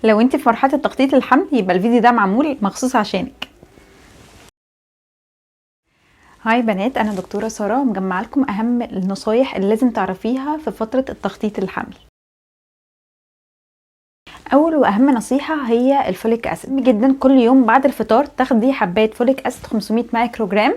لو انت في مرحلة التخطيط للحمل يبقى الفيديو ده معمول مخصوص عشانك. هاي بنات، انا دكتورة ساره ومجمعه لكم اهم النصايح اللي لازم تعرفيها في فترة التخطيط للحمل. اول واهم نصيحة هي ال folic acid. جدا كل يوم بعد الفطار تاخدي حبايه folic acid 500 مايكروجرام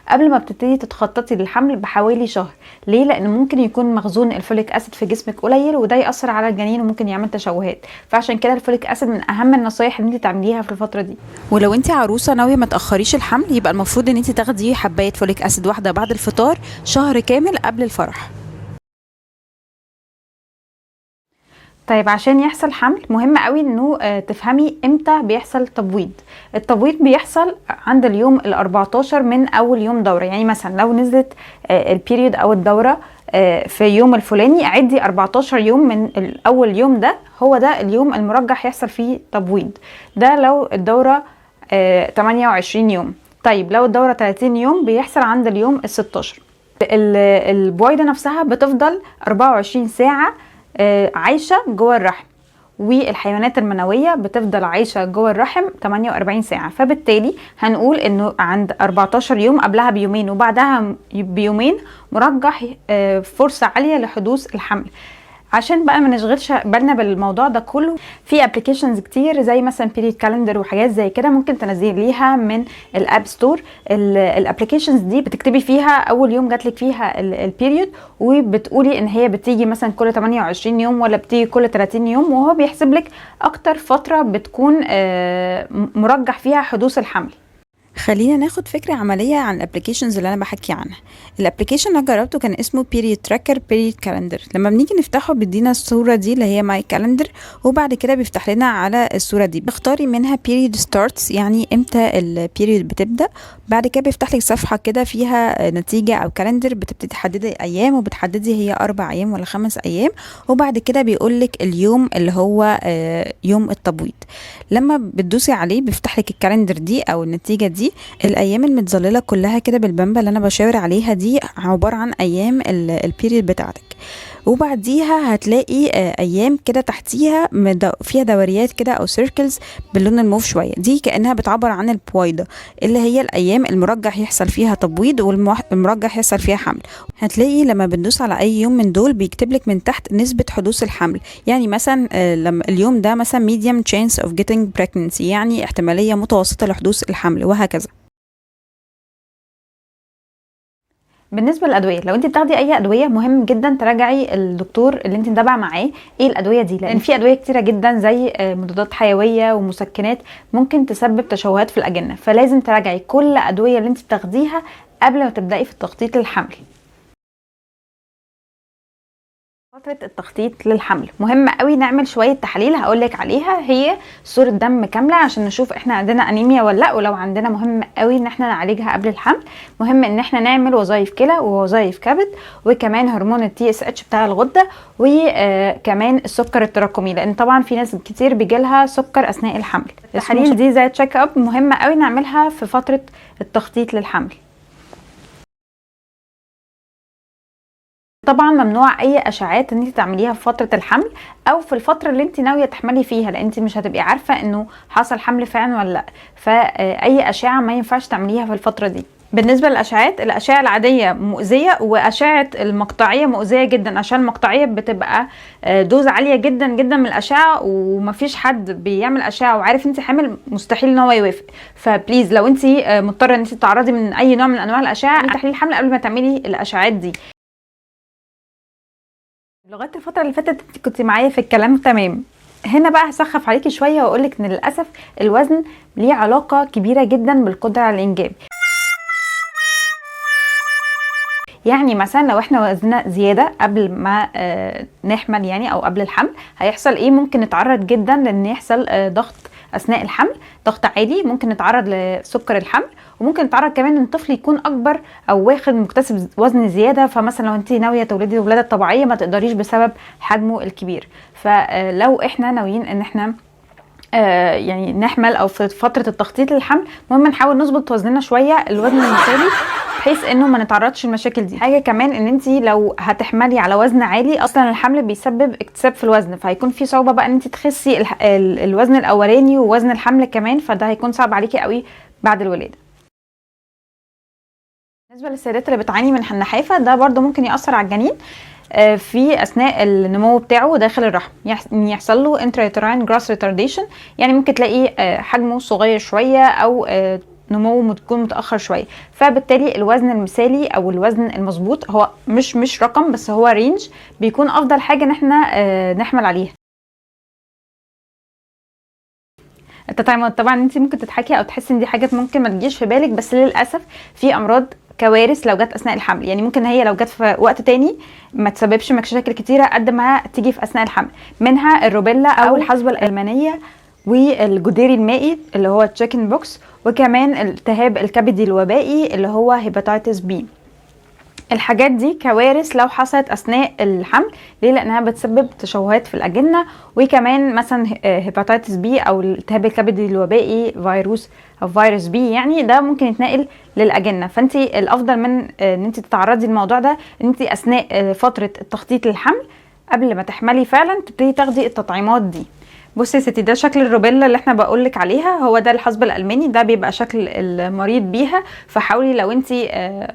قبل ما بتبتدي تتخططي للحمل بحوالي شهر. ليه؟ لان ممكن يكون مخزون ال folic acid في جسمك قليل وده ياثر على الجنين وممكن يعمل تشوهات، فعشان كده ال folic acid من اهم النصايح اللي انت تعمليها في الفترة دي. ولو انت عروسه ناوية ما تاخريش الحمل يبقى المفروض ان انت تاخدي حبايه folic acid واحدة بعد الفطار شهر كامل قبل الفرح. طيب عشان يحصل حمل مهم قوي انه تفهمي امتى بيحصل تبويض. التبويض بيحصل عند اليوم ال14 من اول يوم دوره، يعني مثلا لو نزلت ال period او الدورة في يوم الفلاني عدي 14 يوم من اول يوم ده، هو ده اليوم المرجح يحصل فيه تبويض. ده لو الدورة 28 يوم. طيب لو الدورة 30 يوم بيحصل عند اليوم ال16. البويضة نفسها بتفضل 24 ساعة عايشه جوه الرحم، والحيوانات المنوية بتفضل عايشه جوه الرحم 48 ساعة، فبالتالي هنقول انه عند 14 يوم قبلها بيومين وبعدها بيومين مرجح فرصة عالية لحدوث الحمل. عشان بقى ما نشغلش بالنا بالموضوع ده كله، في applications كتير زي مثلا period calendar وحاجات زي كده ممكن تنزليها من ال App Store. ال applications دي بتكتبي فيها اول يوم جاتلك فيها ال period وبتقولي ان هي بتيجي مثلا كل 28 يوم ولا بتيجي كل 30 يوم، وهو بيحسب لك اكتر فترة بتكون مرجح فيها حدوث الحمل. خلينا ناخد فكرة عملية عن ال applications اللي انا بحكي عنها. ال application اللي انا جربته كان اسمه period tracker period calendar. لما بنيجي نفتحه بيدينا الصورة دي اللي هي my calendar، وبعد كده بيفتح لنا على الصورة دي بتختاري منها period starts، يعني امتى ال period بتبدأ. بعد كده بيفتح لك صفحة كده فيها نتيجة او calendar، بتبتدي تحددي ايام وبتحددي هي 4 ايام ولا 5 ايام، وبعد كده بيقول لك اليوم اللي هو يوم التبويض. لما بتدوسي عليه بيفتح لك ال calendar دي او النتيجة دي. الايام المتظلله كلها كده بالبامبا اللي انا بشاور عليها دي عبارة عن ايام ال period بتاعتك، وبعديها هتلاقي ايام كده تحتيها فيها دوريات كده او circles باللون الموف شوية، دي كانها بتعبر عن البويضة اللي هي الايام المرجح يحصل فيها تبويض والمرجح يحصل فيها حمل. هتلاقي لما بندوس على اي يوم من دول بيكتب لك من تحت نسبه حدوث الحمل، يعني مثلا لما اليوم ده مثلا medium chance of getting pregnancy، يعني احتمالية متوسطه لحدوث الحمل، وهكذا. بالنسبة للادوية، لو انت بتاخدي اي ادوية مهم جدا تراجعي الدكتور اللي انت متابعه معاه ايه الادوية دي، لان في ادوية كتيرة جدا زي مضادات حيوية ومسكنات ممكن تسبب تشوهات في الاجنة، فلازم تراجعي كل ادوية اللي انت بتاخديها قبل ما تبداي في التخطيط للحمل. فترة التخطيط للحمل مهم قوي نعمل شوية تحاليل هقولك عليها، هي صورة دم كاملة عشان نشوف احنا عندنا انيميا ولا لا، ولو عندنا مهم قوي ان احنا نعالجها قبل الحمل. مهم ان احنا نعمل وظائف كلى ووظائف كبد وكمان هرمون ال TSH بتاع الغدة وكمان السكر التراكمي، لان طبعا في ناس كتير بيجيلها سكر اثناء الحمل. التحاليل دي زي check up مهم قوي نعملها في فترة التخطيط للحمل. طبعا ممنوع اي اشعاعات ان انت تعمليها في فترة الحمل او في الفترة اللي انت ناوية تحملي فيها، لان انت مش هتبقي عارفه انه حصل حمل فعلا ولا لا، فاي اشعه ما ينفعش تعمليها في الفترة دي. بالنسبة للاشعاعات، الاشعة العادية مؤذية واشعه المقطعيه مؤذية جدا، عشان المقطعيه بتبقى dose عالية جدا جدا من الاشعة، ومفيش حد بيعمل اشعه وعارف انت حامل مستحيل ان هو يوافق. ف please لو انت مضطرة ان انت تتعرضي من اي نوع من انواع الاشعة تحليل الحمل قبل ما تعملي الاشعاعات دي. لغاية الفترة اللي فاتت انت كنت معايا في الكلام تمام، هنا بقى هسخف عليكي شوية واقولك ان للاسف الوزن ليه علاقة كبيرة جدا بالقدرة على الانجاب. يعني مثلا لو احنا وزننا زيادة قبل ما نحمل يعني او قبل الحمل هيحصل ايه؟ ممكن نتعرض جدا لان يحصل ضغط اثناء الحمل، ضغط عالي، ممكن نتعرض لسكر الحمل، وممكن نتعرض كمان ان الطفل يكون اكبر او واخد مكتسب وزن زيادة. فمثلا لو انت ناوية تولدي ولاده طبيعية ما تقدريش بسبب حجمه الكبير. فلو احنا ناويين ان احنا يعني نحمل او في فترة التخطيط للحمل مهم نحاول نظبط وزننا شوية، الوزن المثالي. بحيث انه ما نتعرضش للمشاكل دي. حاجة كمان ان انت لو هتحملي على وزن عالي، اصلا الحمل بيسبب اكتساب في الوزن، فهيكون في صعوبة بقى ان انت تخسي الوزن الاولاني ووزن الحمل كمان، فده هيكون صعب عليكي قوي بعد الولادة. بالنسبة للسيدات اللي بتعاني من النحافه، ده برده ممكن ياثر على الجنين في اثناء النمو بتاعه داخل الرحم، يحصل له intrauterine growth retardation، يعني ممكن تلاقي حجمه صغير شوية او نموه تكون متاخر شوية. فبالتالي الوزن المثالي او الوزن المظبوط هو مش رقم بس هو range، بيكون افضل حاجة ان احنا نحمل عليها. التطعيمات طبعا انت ممكن تضحكي او تحسي ان دي حاجات ممكن ما تجيش في بالك، بس للاسف في امراض كوارث لو جت اثناء الحمل، يعني ممكن هي لو جت في وقت تاني ما تسببش مشاكل كتيرة قد ما تيجي في اثناء الحمل، منها ال rubella او الحصبة الالمانية والجديري المائي اللي هو chicken pox، وكمان الالتهاب الكبدي الوبائي اللي هو hepatitis B. الحاجات دي كوارث لو حصلت اثناء الحمل. ليه؟ لانها بتسبب تشوهات في الاجنة، وكمان مثلا hepatitis B او الالتهاب الكبدي الوبائي فيروس او فيروس B، يعني ده ممكن يتنقل للاجنه. فانت الافضل من ان انت تتعرضي للموضوع ده ان انت اثناء فترة التخطيط للحمل قبل ما تحملي فعلا تبتدي تاخدي التطعيمات دي. بصي يا ستي، ده شكل ال rubella اللي احنا بقولك عليها، هو ده الحصبة الالماني، ده بيبقى شكل المريض بيها. فحاولي لو انت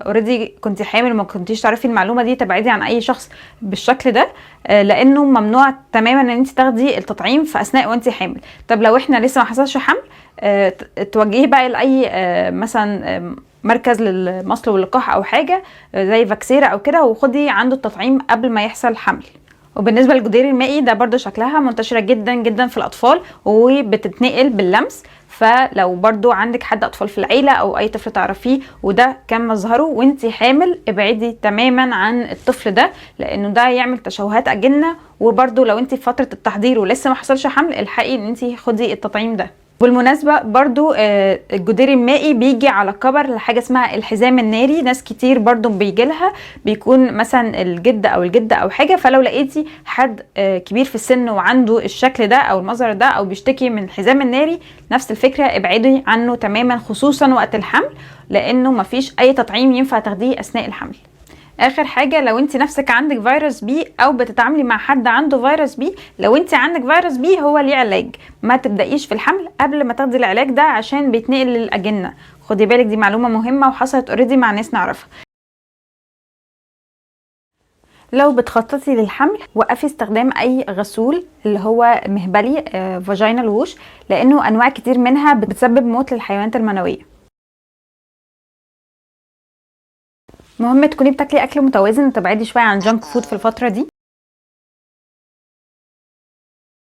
already كنت حامل وما كنتيش تعرفي المعلومة دي تبعدي عن اي شخص بالشكل ده، لانه ممنوع تماما ان انت تاخدي التطعيم في اثناء وانت حامل. طب لو احنا لسه ما حصلش حمل، توجهي بقى لاي مثلا مركز للمصل واللقاح او حاجة زي فاكسيرا او كده، وخدي عنده التطعيم قبل ما يحصل حمل. وبالنسبة للجدير المائي ده برضو شكلها منتشرة جدا جدا في الاطفال وبتتنقل باللمس، فلو برضو عندك حد اطفال في العيلة او اي طفل تعرفيه وده كان مظهره وانتي حامل، ابعدي تماما عن الطفل ده لانه ده يعمل تشوهات اجنه. وبرضو لو انتي في فترة التحضير ولسه ما حصلش حمل، الحقي ان انتي خدي التطعيم ده. بالمناسبة برضو الجدير المائي بيجي على كبر لحاجة اسمها الحزام الناري، ناس كتير برضو بيجيلها، بيكون مثلا الجد او الجدة او حاجة. فلو لقيتي حد كبير في السن وعنده الشكل ده او المظهر ده او بيشتكي من الحزام الناري، نفس الفكرة ابعدي عنه تماما، خصوصا وقت الحمل، لانه مفيش اي تطعيم ينفع تاخديه اثناء الحمل. اخر حاجة، لو انت نفسك عندك فيروس B او بتتعاملي مع حد عنده فيروس B، لو انت عندك فيروس B هو ليه علاج، ما تبدايش في الحمل قبل ما تاخدي العلاج ده عشان بيتنقل للاجنه. خدي بالك، دي معلومة مهمة وحصلت already مع ناس نعرفها. لو بتخططي للحمل وقفي استخدام اي غسول اللي هو مهبلي vaginal wash، لانه انواع كتير منها بتسبب موت للحيوانات المنوية. مهم تكوني بتاكلي اكل متوازن وتبعدي شوية عن junk food في الفترة دي.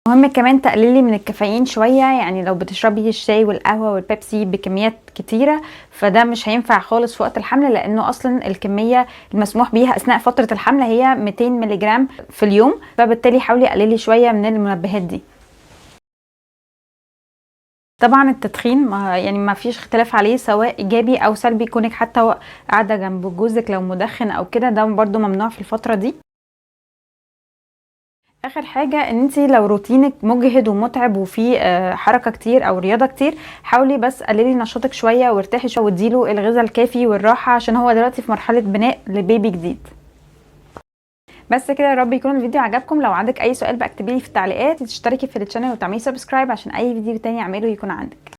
مهم كمان تقللي من الكافيين شوية، يعني لو بتشربي الشاي والقهوة والبيبسي بكميات كتيرة فده مش هينفع خالص في وقت الحمل، لانه اصلا الكمية المسموح بيها اثناء فترة الحمل هي 200 ملغ في اليوم، فبالتالي حاولي قللي شوية من المنبهات دي. طبعا التدخين ما فيش اختلاف عليه سواء ايجابي او سلبي، كونك حتى قاعدة جنب جوزك لو مدخن او كده ده برضو ممنوع في الفترة دي. اخر حاجة، ان انت لو روتينك مجهد ومتعب وفي حركة كتير او رياضة كتير، حاولي بس قللي نشاطك شوية وارتاحي شوية واديله الغذاء الكافي والراحة، عشان هو دلوقتي في مرحلة بناء لبيبي جديد. بس كده، يا رب يكون الفيديو عجبكم. لو عندك اي سؤال بقى اكتبيه لي في التعليقات، تشتركي في ال channel وتعملي subscribe عشان اي فيديو تاني اعمله يكون عندك.